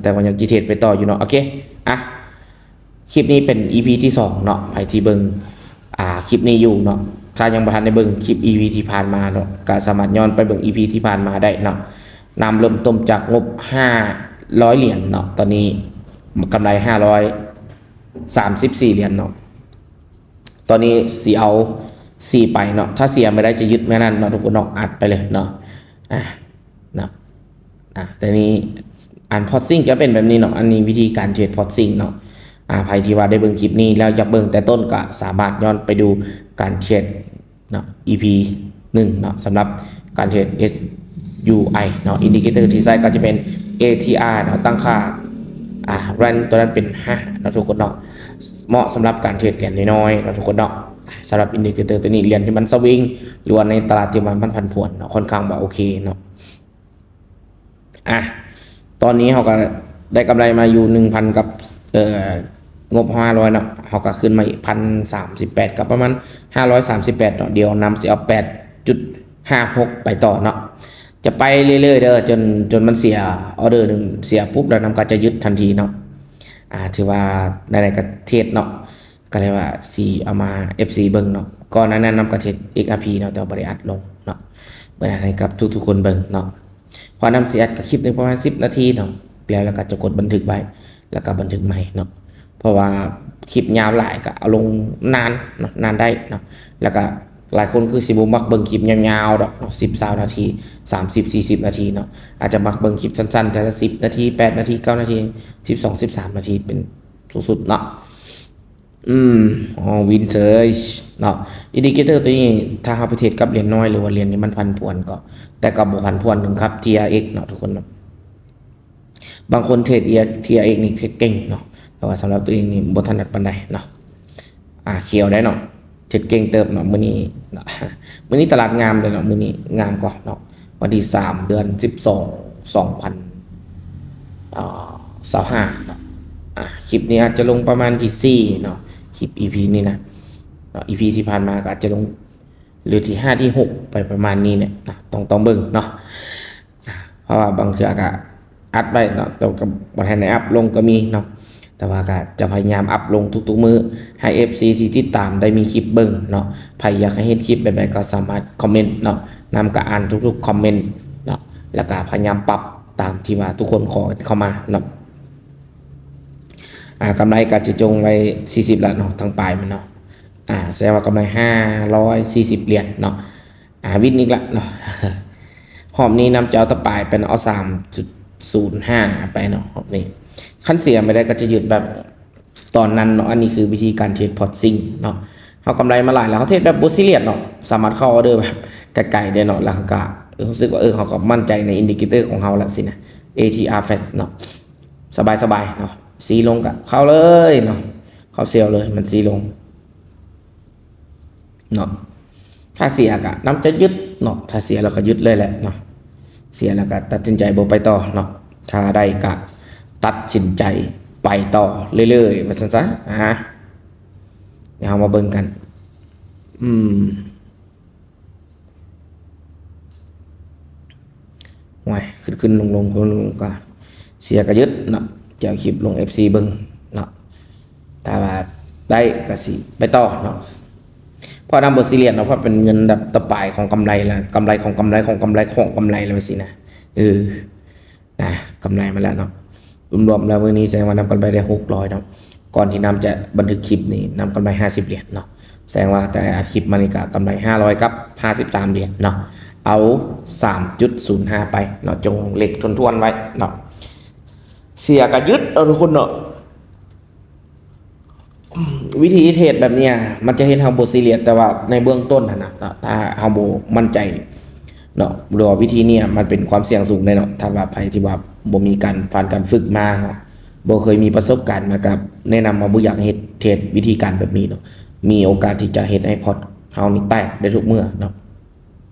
ແຕ່ວ່າຍັງຊິເທດໄປຕໍ່ຢູ່ເນາະ. ໂອເຄ ອ່ະ ຄລິບນີ້ເປັນອີພີທີສອງເນາະ. ໃຜທີ່ເບິ່ງ ອ່າ ຄລິບນີ້ຢູ່ເນາະ ຖ້າຍັງບໍ່ທັນໄດ້ເບິ່ງຄລິບອີພີທີ່ຜ່ານມາເນາະ ກໍສາມາດຍ້ອນໄປເບິ່ງອີພີທີ່ຜ່ານມາໄດ້ເນາະ. ນ້ຳເລີ່ມຕົ້ນຈາກງົບຫ້າຮ້ອຍຫຼຽນເນາະ ຕອນນີ້ກຳໄລຫ້າຮ້ອຍສາມສິບສີ່ຫຼຽນເນາະ. ຕອນນີ້ຊິເອົາສີ່ໄປເນາະ ຖ້າເສຍເມື່ອໃດຈະຍຶດເມື່ອນັ້ນເນາະ ທຸກຄົນເນາະ. ອັດໄປເລີຍເນາະ ອ່າ ເນາະ ອ່າ ແຕ່ນີ້ອັນພອດຊິງກໍເປັນແບບນີ້ເນາະ. ອັນນີ້ວິທີການເທຣດພອດຊິງເນາະ. ອ່າ ໃຜທີ່ວ່າໄດ້ເບິ່ງຄລິບນີ້ແລ້ວຢາກເບິ່ງແຕ່ຕົ້ນ ກໍສາມາດຍ້ອນໄປດູການເທຣດເນາະ ອີພີໜຶ່ງເນາະ ສຳລັບການເທຣດ ເອສຢູໄອ ເນາະ. ອິນດິເຄເຕີທີ່ໃຊ້ກໍຈະເປັນເອທີອາເນາະ ຕັ້ງຄ່າ ອ່າ ແຣນ ຕົວນັ້ນເປັນຫ້າເນາະ ທຸກຄົນເນາະ. ເໝາະສຳລັບການເທຣດຫຼຽນນ້ອຍໆເນາະ ທຸກຄົນເນາະ. ສຳລັບອິນດິເຄເຕີຕົວນີ້ ຫຼຽນທີ່ມັນສະວິງ ຫຼືວ່າໃນຕະຫຼາດທີ່ວ່າມັນຜັນຜວນເນາະ ຄ່ອນຂ້າງວ່າໂອເຄເນາະ. ອ່ະ ຕອນນີ້ເຮົາກໍໄດ້ກຳໄລມາຢູ່ໜຶ່ງພັນກັບ ເອີ ງົບຫ້າຮ້ອຍເນາະ ເຮົາກໍຂຶ້ນມາອີກພັນສາມສິບແປດ ກໍປະມານຫ້າຮ້ອຍສາມສິບແປດເນາະ. ດຽວນ້ຳຊິເອົາແປດຈຸດຫ້າຫົກໄປຕໍ່ເນາະ ຈະໄປເລື້ອຍໆເດີ ຈົນ ຈົນມັນເສຍອໍເດີໜຶ່ງ ເສຍປຸບແລ້ວນ້ຳກໍຈະຢຸດທັນທີເນາະ. ອ່າ ຖືວ່າໃດໆກໍເທດເນາະ ກໍເລີຍວ່າຊິເອົາມາໃຫ້ເອັຟຊີເບິ່ງເນາະ. ກ່ອນໜ້ານັ້ນນ້ຳກໍເທດເອັກອາພີເນາະ ແຕ່ວ່າບໍ່ໄດ້ອັດລົງເນາະ ເບິ່ງໃຫ້ກັບທຸກໆຄົນເບິ່ງເນາະ. ເພາະວ່ານ້ຳຊິອັດກໍຄລິບໜຶ່ງປະມານສິບນາທີເນາະ ແລ້ວ ແລ້ວກໍຈະກົດບັນທຶກໄວ້ ແລ້ວກໍບັນທຶກໃໝ່ເນາະ. ເພາະວ່າຄລິບຍາວຫຼາຍກໍເອົາລົງນານເນາະ ນານໄດ້ເນາະ. ແລ້ວກໍຫຼາຍຄົນຄືຊິບໍ່ມັກເບິ່ງຄລິບຍາວໆດອກເນາະ ສິບ ຊາວນາທີ ສາມສິບ ສີ່ສິບນາທີເນາະ. ອາດຈະມັກເບິ່ງຄລິບສັ້ນໆ ແຕ່ລະສິບນາທີ ແປດນາທີ ເກົ້ານາທີ ສິບສອງ ສິບສາມນາທີ ເປັນສູງສຸດເນາະ. ອືມ ອໍ ວິນເຊີຍເນາະ. ອິນດິເຄເຕີຕົວນີ້ ຖ້າເຮົາໄປເທດກັບຫຼຽນນ້ອຍ ຫຼືວ່າຫຼຽນທີ່ມັນຜັນຜວນກໍ ແຕ່ກໍບໍ່ຜັນຜວນເຖິງກັບທີອາເອັກເນາະ ທຸກຄົນເນາະ. ບາງຄົນເທດ ທີອາເອັກນີ້ເທດເກັ່ງເນາະ ແຕ່ວ່າສຳລັບຕົວເອງນີ້ບໍ່ຖະໜັດປານໃດເນາະ. ອ່າ ຂຽວໄດ້ເນາະ ເທດເກັ່ງເຕີບເນາະມື້ນີ້ເນາະ. ມື້ນີ້ຕະຫຼາດງາມເດ້ເນາະ ມື້ນີ້ງາມກວ່າເນາະ. ວັນທີສາມ ເດືອນສິບສອງ ສອງພັນ ເອີ ຊາວຫ້າເນາະ. ອ່າ ຄລິບນີ້ອາດຈະລົງປະມານທີສີ່ເນາະ ຄລິບອີພີນີ້ນະເນາະ. ອີພີທີ່ຜ່ານມາກໍອາດຈະລົງ ຫຼື ທີຫ້າ ທີຫົກ ໄປປະມານນີ້ແຫຼະເນາະ ຕ້ອງ ຕ້ອງເບິ່ງເນາະ. ເພາະວ່າບາງເທື່ອກໍອັດໄວ້ເນາະ ແຕ່ກໍບໍ່ທັນໄດ້ອັບລົງກໍມີເນາະ. ແຕ່ວ່າກໍຈະພະຍາຍາມອັບລົງທຸກໆມື້ ໃຫ້ເອັຟຊີທີ່ຕິດຕາມໄດ້ມີຄລິບເບິ່ງເນາະ. ໃຜຢາກໃຫ້ເຮັດຄລິບແບບໃດກໍສາມາດຄອມເມັນເນາະ ນ້ຳກໍອ່ານທຸກໆຄອມເມັນເນາະ ແລ້ວກໍພະຍາຍາມປັບຕາມທີ່ວ່າທຸກຄົນຂໍເຂົ້າມາເນາະ. ອ່າ ກຳໄລກໍຈະຈົງໄວ້ສີ່ສິບລະເນາະ ທາງປາຍມັນເນາະ. ອ່າ ແສດງວ່າກຳໄລຫ້າຮ້ອຍສີ່ສິບຫຼຽນເນາະ. ອ່າ ວິນອີກລະເນາະ ຮອບນີ້ນ້ຳຈະເອົາຕະປາຍໄປເນາະ ເອົາສາມຈຸດສູນຫ້າໄປເນາະ ຮອບນີ້. ຄັນເສຍໄປໄດ້ກໍຈະຢຸດແບບຕອນນັ້ນເນາະ. ອັນນີ້ຄືວິທີການເທຣດພອດຊິງເນາະ. ເຮົາກຳໄລມາຫຼາຍແລ້ວ ເຮົາເທດແບບບໍ່ຊີຣຽສເນາະ ສາມາດເຂົ້າອໍເດີແບບໄກໆໄດ້ເນາະ. ແລ້ວເຮົາກໍ ເອີ ຮູ້ສຶກວ່າ ເອີ ເຮົາກໍໝັ້ນໃຈໃນອິນດິເຄເຕີຂອງເຮົາລະຊີ້ນະ ເອທີອາເຟສເນາະ. ສະບາຍໆເນາະ ຊີລົງກໍເຂົ້າເລີຍເນາະ ເຂົ້າເຊວເລີຍ ມັນຊີລົງເນາະ. ຖ້າເສຍກໍນ້ຳຈະຢຸດເນາະ ຖ້າເສຍແລ້ວກໍຢຸດເລີຍແຫຼະເນາະ. ເສຍແລ້ວກໍຕັດສິນໃຈບໍ່ໄປຕໍ່ເນາະ ຖ້າໄດ້ກໍຕັດສິນໃຈໄປຕໍ່ເລື້ອຍໆ ວ່າຊັ້ນຊະ. ອ່າ ດຽວເຮົາມາເບິ່ງກັນ ອືມ ໂອ້ຍ ຂຶ້ນໆລົງໆ ຂຶ້ນໆລົງໆ ກໍເສຍກໍຢຸດເນາະ. ຈະເອົາຄລິບລົງເອັຟຊີເບິ່ງເນາະ ຖ້າວ່າໄດ້ກໍຊິໄປຕໍ່ເນາະ. ເພາະນຳບໍ່ຊີຣຽສເນາະ ເພາະເປັນເງິນແບບຕະປາຍຂອງກຳໄລລະ ກຳໄລຂອງກຳໄລຂອງກຳໄລຂອງກຳໄລລະ ວ່າຊີ້ນະ. ເອີ ນະ ກຳໄລມາແລ້ວເນາະ. ລວມໆແລ້ວມື້ນີ້ແສດງວ່ານຳກຳໄລໄດ້ຫົກຮ້ອຍເນາະ. ກ່ອນທີ່ນຳຈະບັນທຶກຄລິບນີ້ ນຳກຳໄລຫ້າສິບຫຼຽນເນາະ. ແສດງວ່າແຕ່ອັດຄລິບມານີ້ກໍກຳໄລຫ້າຮ້ອຍກັບຫ້າສິບສາມຫຼຽນເນາະ. ເອົາສາມຈຸດສູນຫ້າໄປເນາະ ຈົ່ງເລກຖ້ວນໆໄວ້ເນາະ. ເສຍກໍຢຸດເອົາ ທຸກຄົນເນາະ. ວິທີເທດແບບເນີ້ຍ ມັນຈະເຮັດໃຫ້ເຮົາບໍ່ຊີຣຽສ ແຕ່ວ່າໃນເບື້ອງຕົ້ນຫັ້ນນະ ຖ້າເຮົາບໍ່ໝັ້ນໃຈເນາະ ຫຼືວ່າວິທີເນີ້ຍມັນເປັນຄວາມສ່ຽງສູງເດ້ເນາະ. ຖ້າວ່າໃຜທີ່ວ່າບໍ່ມີການຜ່ານການຝຶກມາເນາະ ບໍ່ເຄີຍມີປະສົບການມາ ກໍແນະນຳວ່າບໍ່ຢາກເຮັດ ເທດວິທີການແບບນີ້ເນາະ. ມີໂອກາດທີ່ຈະເຮັດໃຫ້ພອດເຮົານີ້ແຕກໄດ້ທຸກເມື່ອເນາະ.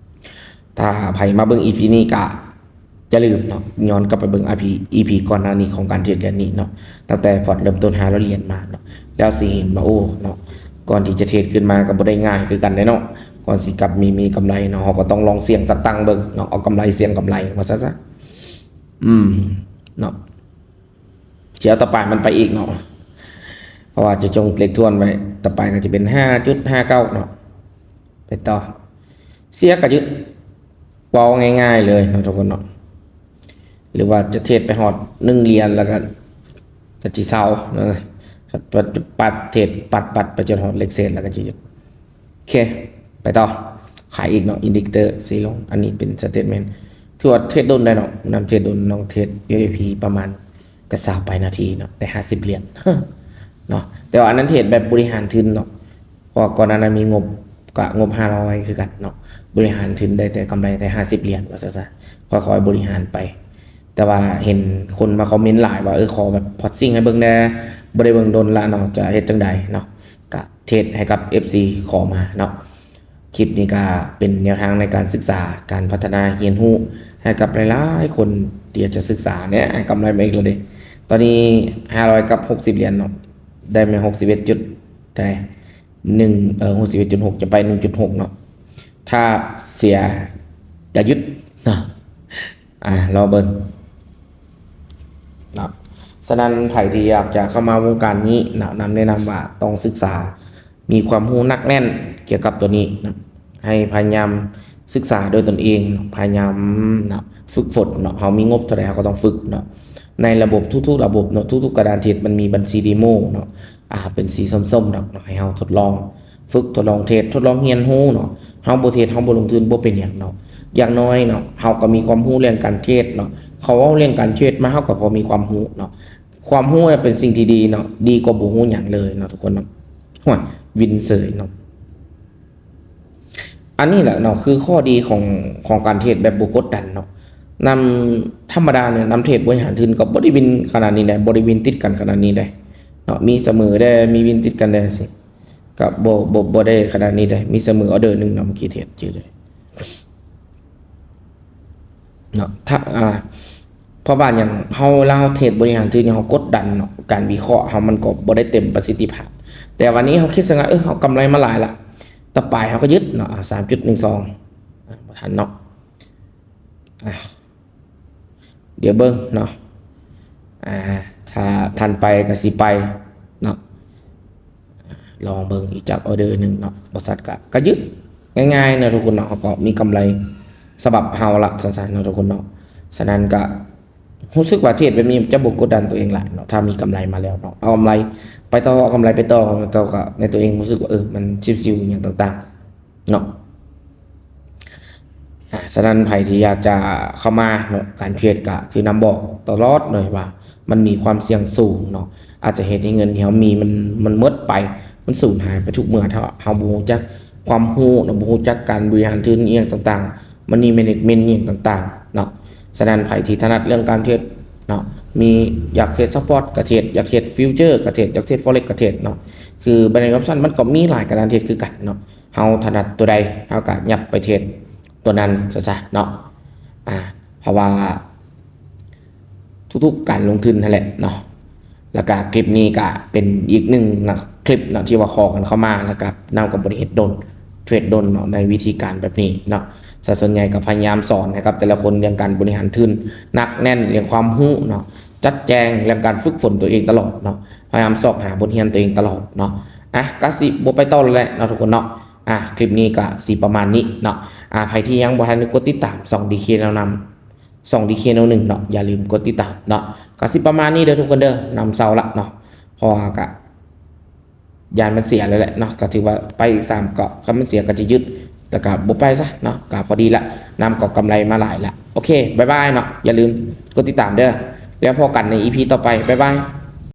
ຖ້າໃຜມາເບິ່ງອີພີນີ້ກະຢ່າລືມເນາະ ຍ້ອນກັບໄປເບິ່ງອີພີ ອີພີກ່ອນໜ້ານີ້ຂອງການເທຣດຫຼຽນນີ້ເນາະ ຕັ້ງແຕ່ພອດເລີ່ມຕົ້ນຫ້າຮ້ອຍຫຼຽນມາເນາະ ແລ້ວຊິເຫັນວ່າ ໂອ້ ເນາະ ກ່ອນທີ່ຈະເທຣດຂຶ້ນມາກໍບໍ່ໄດ້ງ່າຍຄືກັນເດ້ເນາະ. ກ່ອນຊິກັບມີ ມີກຳໄລເນາະ ເຮົາກໍຕ້ອງລອງສ່ຽງສັກຕັ້ງເບິ່ງເນາະ ເອົາກຳໄລສ່ຽງກຳໄລວ່າຊັ້ນຊະ. ອືມ ເນາະ. ຊິເອົາຕໍ່ປາຍມັນໄປອີກເນາະ ເພາະວ່າຈະຈົ່ງເລກທວນໄວ້ ຕໍ່ໄປກໍຈະເປັນຫ້າຈຸດຫ້າເກົ້າເນາະ ໄປຕໍ່ ເສຍກໍຢຸດ ເວົ້າງ່າຍໆເລີຍເນາະທຸກຄົນເນາະ ຫຼືວ່າຈະເທຣດໄປຮອດໜຶ່ງຫຼຽນ ແລ້ວກໍ ກໍຊິເຊົາເນາະ ປັດເທຣດ ປັດ ປັດໄປຈົນຮອດເລກເສດ ແລ້ວກໍຈະຢຸດ ໂອເຄ ໄປຕໍ່ ຂາຍອີກເນາະ ອິນດິເຄເຕີຊີ້ລົງ ອັນນີ້ເປັນສະເຕດເມັນ ຖືວ່າເທຣດດົນໄດ້ເນາະ ນຳເທຣດດົນ ນ້ອງເທຣດ ຢູເອພີ ປະມານກໍຊາວປາຍນາທີເນາະ ໄດ້ຫ້າສິບຫຼຽນເນາະ ແຕ່ວ່າອັນນັ້ນເທຣດແບບບໍລິຫານທຶນເນາະ ເພາະວ່າກ່ອນໜ້ານັ້ນມີງົບ ກະງົບຫ້າຮ້ອຍຄືກັນເນາະ ບໍລິຫານທຶນໄດ້ແຕ່ກຳໄລແຕ່ຫ້າສິບຫຼຽນ ວ່າຊັ້ນຊະ ຄ່ອຍໆບໍລິຫານໄປ ແຕ່ວ່າເຫັນຄົນມາຄອມເມັນຫຼາຍວ່າ ເອີ ຂໍແບບພອດຊິງໃຫ້ເບິ່ງແດ່ ບໍ່ໄດ້ເບິ່ງດົນລະເນາະ ຈະເຮັດຈັ່ງໃດເນາະ ກະເທຣດໃຫ້ກັບເອັຟຊີຂໍມາເນາະ ຄລິບນີ້ກະເປັນແນວທາງໃນການສຶກສາ ການພັດທະນາຮຽນຮູ້ໃຫ້ກັບຫຼາຍໆຄົນທີ່ຢາກຈະສຶກສາແດ່ ໃຫ້ກຳໄລມາອີກແລ້ວເດ້ ຕອນນີ້ຫ້າຮ້ອຍກັບຫົກສິບຫຼຽນເນາະ ໄດ້ມາຫົກສິບເອັດຈຸດ ເທົ່າໃດ ໜຶ່ງ ເອີ ຫົກສິບເອັດຈຸດຫົກ ຈະໄປໜຶ່ງຈຸດຫົກເນາະ ຖ້າເສຍກະຢຸດເນາະ ອ່າ ລໍເບິ່ງເນາະ ສະນັ້ນໃຜທີ່ຢາກຈະເຂົ້າມາວົງການນີ້ເນາະ ນຳແນະນຳວ່າຕ້ອງສຶກສາ ມີຄວາມຮູ້ໜັກແໜ້ນກ່ຽວກັບຕົວນີ້ເນາະ ໃຫ້ພະຍາຍາມສຶກສາດ້ວຍຕົນເອງເນາະ ພະຍາຍາມເນາະ ຝຶກຝົນເນາະ ເຮົາມີງົບເທົ່າໃດເຮົາກໍຕ້ອງຝຶກເນາະ ໃນລະບົບທຸກໆລະບົບເນາະ ທຸກໆກະດານເທຣດມັນມີບັນຊີເດໂມເນາະ ອ່າ ເປັນສີສົ້ມໆດອກເນາະ ໃຫ້ເຮົາທົດລອງຝຶກ ທົດລອງເທຣດ ທົດລອງຮຽນຮູ້ເນາະ ເຮົາບໍ່ເທຣດ ເຮົາບໍ່ລົງທຶນ ບໍ່ເປັນຫຍັງເນາະ ຢ່າງນ້ອຍເນາະ ເຮົາກໍມີຄວາມຮູ້ເລື່ອງການເທຣດເນາະ ເຂົາເວົ້າເລື່ອງການເທຣດມາ ເຮົາກໍພໍມີຄວາມຮູ້ເນາະ ຄວາມຮູ້ນະເປັນສິ່ງທີ່ດີເນາະ ດີກວ່າບໍ່ຮູ້ຫຍັງເລີຍເນາະທຸກຄົນເນາະ ໂອ້ຍ ວິນເສີຍເນາະ ອັນນີ້ແຫຼະເນາະ ຄືຂໍ້ດີຂອງ ຂອງການເທຣດແບບບໍ່ກົດດັນເນາະ ນຳທຳມະດານີ້ ນຳເທຣດບໍລິຫານທຶນກໍບໍ່ໄດ້ວິນຂະໜາດນີ້ໄດ໋ ບໍ່ໄດ້ວິນຕິດກັນຂະໜາດນີ້ໄດ໋ເນາະ ມີສະເໝີແດ່ ມີວິນຕິດກັນແດ່ຊີ້ ກໍບໍ່ ບໍ່ ບໍ່ໄດ້ຂະໜາດນີ້ໄດ໋ ມີສະເໝີອໍເດີໜຶ່ງເນາະ ເມື່ອກີ້ເທຣດຢູ່ເດ້ ເນາະ ຖ້າ ອ່າ ເພາະວ່າຫຍັງ ເຮົາ ເວລາເຮົາເທຣດບໍລິຫານຖືກນີ້ ເຮົາກົດດັນເນາະ ການວິເຄາະເຮົາມັນກໍບໍ່ໄດ້ເຕັມປະສິດທິພາບ ແຕ່ວັນນີ້ເຮົາຄິດຊະວ່າ ເອີ ເຮົາກຳໄລມາຫຼາຍລະ ຕໍ່ໄປເຮົາກໍຍຶດເນາະ ອ່າ ສາມຈຸດໜຶ່ງສອງ ອ່າ ບໍ່ທັນເນາະ ອ່າ ດຽວເບິ່ງເນາະ ອ່າ ຖ້າທັນໄປກໍຊິໄປເນາະ ລອງເບິ່ງອີກຈັກອໍເດີໜຶ່ງເນາະ ບໍ່ຊັດກະ ກະຍຶດ ງ່າຍໆເນາະທຸກຄົນເນາະ ເຮົາກໍມີກຳໄລສະບັບເຮົາລະ ຊັ້ນໆເນາະທຸກຄົນເນາະ ສະນັ້ນກະຮູ້ສຶກວ່າເທຣດແບບນີ້ຈະບໍ່ກົດດັນຕົວເອງຫຼາຍເນາະ ຖ້າມີກຳໄລມາແລ້ວເນາະ ເອົາກຳໄລໄປຕໍ່ ເອົາກຳໄລໄປຕໍ່ ຕໍ່ກະໃນຕົວເອງຮູ້ສຶກວ່າ ເອີ ມັນຊິວໆຫຍັງຕ່າງໆ ເນາະ ອ່າ ສະນັ້ນໃຜທີ່ຢາກຈະເຂົ້າມາເນາະ ການເທຣດກະຄືນຳບອກຕະຫຼອດເລີຍວ່າ ມັນມີຄວາມສ່ຽງສູງເນາະ ອາດຈະເຮັດໃຫ້ເງິນທີ່ເຮົາມີມັນ ມັນໝົດໄປ ມັນສູນຫາຍໄປທຸກເມື່ອ ຖ້າເຮົາບໍ່ຮູ້ຈັກຄວາມຮູ້ເນາະ ບໍ່ຮູ້ຈັກການບໍລິຫານທຶນອີ່ຫຍັງຕ່າງໆ money management ອີ່ຫຍັງຕ່າງໆເນາະ ສະນັ້ນໃຜທີ່ຖະໜັດເລື່ອງການເທຣດເນາະ ມີ ຢາກເທຣດສະປອດກະເທຣດ ຢາກເທຣດຟິວເຈີກະເທຣດ ຢາກເທຣດ Forex ກະເທຣດເນາະ ຄືບັນດາອອບຊັນມັນກໍມີຫຼາຍການເທຣດຄືກັນເນາະ ເຮົາຖະໜັດຕົວໃດ ເຮົາກໍຫຍັບໄປເທຣດຕົວນັ້ນຊະຊະເນາະ ອ່າ ເພາະວ່າທຸກໆການລົງທຶນຫັ້ນແຫຼະເນາະ ແລ້ວກໍຄລິບນີ້ກໍເປັນອີກໜຶ່ງເນາະ ຄລິບເນາະ ທີ່ວ່າຂໍກັນເຂົ້າມາ ແລ້ວກໍນ້ຳກໍບໍ່ໄດ້ເຮັດດົນ ເທຣດດົນເນາະ ໃນວິທີການແບບນີ້ເນາະ ສະສ່ວນໃຫຍ່ກໍພະຍາຍາມສອນໃຫ້ກັບແຕ່ລະຄົນເລື່ອງການບໍລິຫານທຶນ ໜັກແໜ້ນເລື່ອງຄວາມຮູ້ເນາະ ຈັດແຈງເລື່ອງການຝຶກຝົນຕົວເອງຕະຫຼອດເນາະ ພະຍາຍາມຊອກຫາບົດຮຽນຕົວເອງຕະຫຼອດເນາະ ອ່ະ ກະຊິບໍ່ໄປຕໍ່ແລ້ວແຫຼະເນາະທຸກຄົນເນາະ ອ່າ ຄລິບນີ້ກະຊິປະມານນີ້ເນາະ ອ່າ ໃຜທີ່ຍັງບໍ່ທັນໄດ້ກົດຕິດຕາມຊ່ອງ ດີເຄ ແນວນຳ ຊ່ອງ ດີເຄ ແນວໜຶ່ງເນາະ ຢ່າລືມກົດຕິດຕາມເນາະ ກະຊິປະມານນີ້ເດີທຸກຄົນເດີ ນ້ຳເຊົາລະເນາະ ເພາະວ່າກະ ຢ້ານມັນເສຍແລ້ວແຫຼະເນາະ ກໍຖືວ່າໄປສາມເກາະ ຄັນມັນເສຍກໍຈະຢຸດ ແຕ່ກໍບໍ່ໄປຊະເນາະ ກໍພໍດີລະ ນ້ຳກໍກຳໄລມາຫຼາຍລະ ໂອເຄ ບາຍບາຍເນາະ ຢ່າລືມກົດຕິດຕາມເດີ ແລ້ວພໍ້ກັນໃນ ອີພີ ຕໍ່ໄປ ບາຍບາຍ.